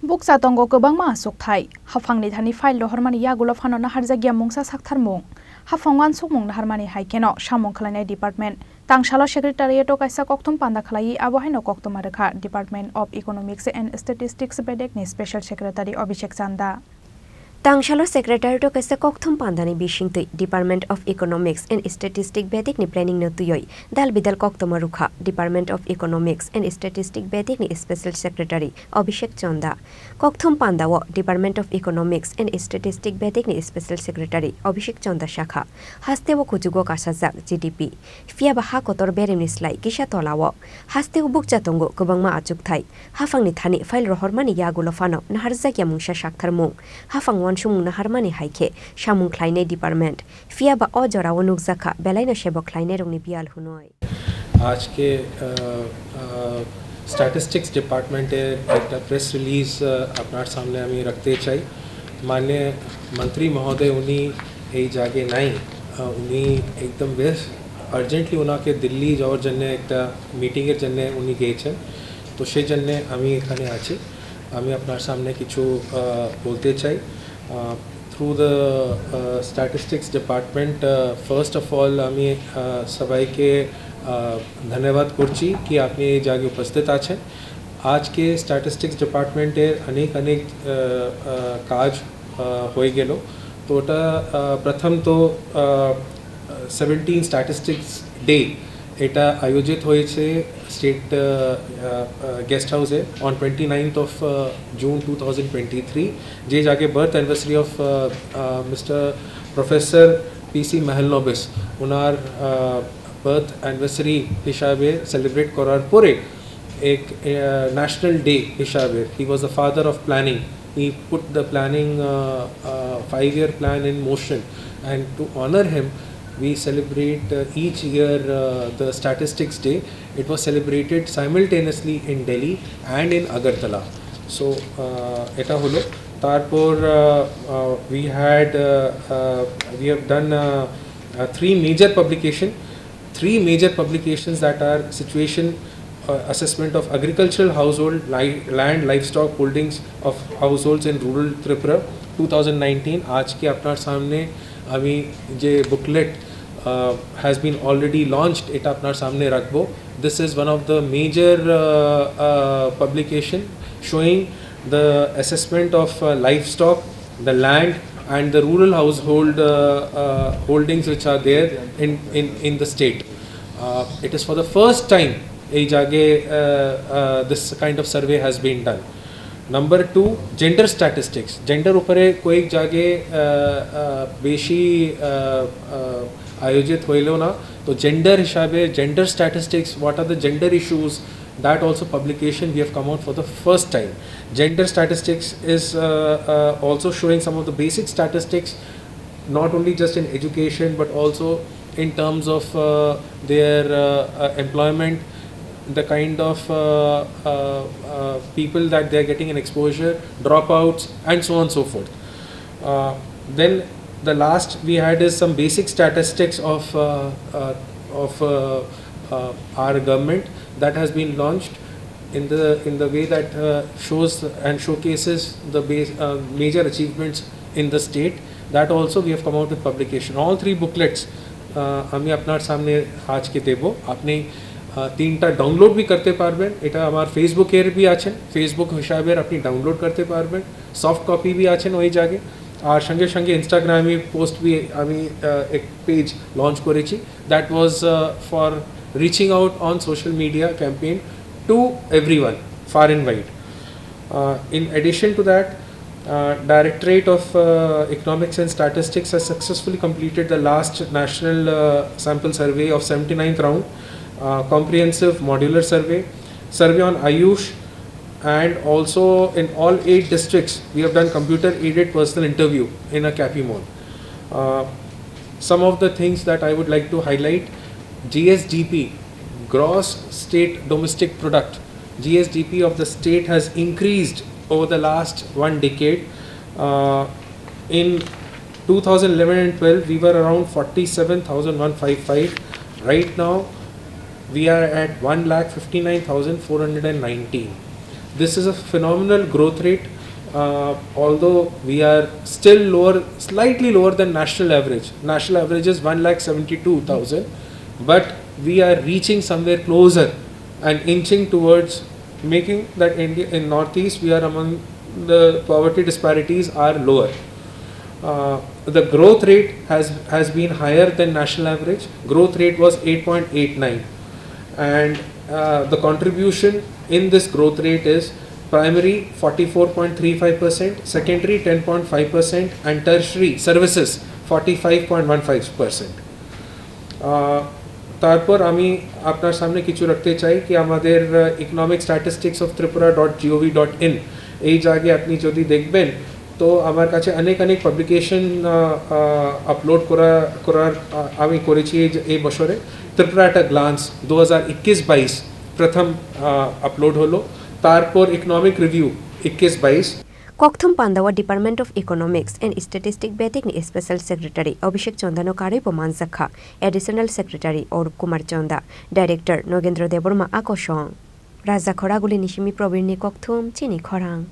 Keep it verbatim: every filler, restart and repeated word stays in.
Bukcha tongo kwbangma achukthai. Haphangni thani file rohormani yagulo phano naharjakya mungsa saktharmung. Haphang uansukmung naharmani hai kheno samung khlainai department. Tangsalo secretariat-o kaisa kokthum panda khlaiwi abo haino koktwma rwkha Department of Economics and Statistics bedekni Special Secretary Abhishek Chanda. Tangsalo secretariat-o kaisa kokthum pandani bisingtwi Department of Economics and Statistics bedekni planning-no twiwi dal bidal koktwma rwkha Department of Economics and Statistics bedekni Special Secretary Abhishek Chanda. Kokthum pandao Department of Economics and Statistics bedekni Special Secretary Abhishek Chanda sakha, hasteo kuchugo kasajak G D P, phiyaba ha kotor beremni slai kisa tolao hasteo bukcha tongo kwbangma achukthai. Haphangni thani file rohormani yagulo phano naharjakya mungsa saktharmung. Haphang uansukmung naharmani hai khe samung khlainai department. Phiyaba o jorao nukjakha belaino sebo khlainairokni biyal hwnwi. আজকে স্ট্যাটিস্টিক্স ডিপার্টমেন্টের একটা press release আপনার সামনে আমি রাখতে চাই। মাননীয় মন্ত্রী মহোদয় উনি এই জায়গায় নাই। আহ, উনি একদম বেশ আর্জেন্টলি ওনাকে দিল্লি যাওয়ার জন্য একটা মিটিংয়ের জন্য উনি গিয়েছেন। তো সেই জন্যে আমি এখানে আছি। আমি আপনার সামনে কিছু আহ, বলতে চাই। আহ, Through the uh, statistics department, uh, first of all আমি uh, সবাইকে uh, ধন্যবাদ করছি কি আপনি এই জায়গায় উপস্থিত আছেন। আজকে স্ট্যাটিস্টিক্স ডিপার্টমেন্টের অনেক অনেক uh, uh, কাজ uh, হয়ে গেল। তো ওটা uh, প্রথম তো সেভেন্টিন স্ট্যাটিস্টিক্স ডে এটা আয়োজিত হয়েছে স্টেট গেস্ট হাউসে on twenty ninth of June two thousand twenty three, যে জায়গায় birth anniversary of mister professor P C Mahalanobis ওনার বার্থ অ্যানিভার্সারি হিসাবে সেলিব্রেট করার পরে এক ন্যাশনাল ডে হিসাবে, he was the father of planning, he put the planning uh, uh, five year plan in motion, and to honor him we celebrate uh, each year uh, the statistics day. It was celebrated simultaneously in Delhi and in Agartala. So uh, এটা হলো। তারপর uh, uh, we had uh, uh, we have done uh, uh, three major publication, three major publications that are situation uh, assessment of agricultural household li- land livestock holdings of households in rural Tripura two thousand nineteen। আজকে আপনার সামনে আমি যে booklet has been already launched, এটা আপনার সামনে রাখবো। This is one of the major uh, uh, publication showing the assessment of uh, livestock, the land and the rural household uh, uh, holdings which are there in, in, in the state. Uh, it is for the first time এই জায়গায় uh, uh, this kind of survey has been done. Number two, gender statistics. Gender উপরে কয়েক জায়গায় uh, uh, বেশি uh, uh, আয়োজিত হইলেও না। তো জেন্ডার হিসাবে, gender statistics, what are the gender issues, that also publication we have come out for the first time. Gender statistics is uh, uh, also showing some of the basic statistics, not only just in education but also in terms of uh, their uh, uh, employment, the kind of uh, uh, uh, people that they are getting an exposure, dropouts, and so on and so forth. Uh, then the last we had is some basic statistics of uh, uh, of uh, uh, our government that has been launched in the in the way that uh, shows and showcases the base, uh, major achievements in the state. That also we have come out with publication. All three booklets uh, আমি আপনার সামনে আজকে দেব। আপনি uh, তিনটা ডাউনলোড भी करते পারবেন। এটা আমার ফেসবুকের भी আছেন, ফেসবুক হিসাবে আপনি ডাউনলোড করতে পারবেন। সফট কপি भी আছেন ওই জায়গায়। আর সঙ্গে সঙ্গে ইনস্টাগ্রামে পোস্ট भी আমি uh, এক পেজ লঞ্চ করেছি। That was uh, for reaching out on social media campaign to everyone, far and wide. Uh, in addition to that, uh, Directorate of uh, Economics and Statistics has successfully completed the last national uh, sample survey of seventy-ninth round, uh, comprehensive modular survey, survey on Ayush, and also in all eight districts we have done computer aided personal interview in a CAPI mode. Uh, some of the things that I would like to highlight: G S D P, gross state domestic product, G S D P of the state has increased over the last one decade. Uh, in two thousand eleven and twelve, we were around forty-seven thousand one five five. Right now, we are at one lakh fifty-nine thousand four hundred and nineteen. This is a phenomenal growth rate. Uh, although we are still lower, slightly lower than national average. National average is one lakh seventy-two thousand, but we are reaching somewhere closer and inching towards making that India, in Northeast, we are among the poverty disparities are lower. Uh, the growth rate has, has been higher than national average. Growth rate was eight point eight nine, and uh, the contribution in this growth rate is primary forty-four point three five percent, secondary ten point five percent, and tertiary services forty-five point one five percent. আহ, তারপর আমি আপনার সামনে কিছু রাখতে চাই কি আমাদের, আহ, economic statistics of tripura dot gov dot in, এই জায়গায় আপনি যদি দেখবেন, তো আমার কাছে অনেক অনেক পাবলিকেশন আপলোড করা করার আহ, আমি করেছি এই যে- এই বছরে। ত্রিপুরা একটা গ্লান্স দু হাজার একুশ বাইশ প্রথম আপলোড হলো, তারপর ইকোনমিক রিভিউ একুশ বাইশ। Kokthum pandao Department of Economics and Statistic betekni Special Secretary Abhishek Chondano karwi bo manjakha, Additional Secretary Arup Kumar Chonda, Director Nogendra Debbarma akosong. Raja Khoraguli ni simi Probirni Kokthum chini khorang.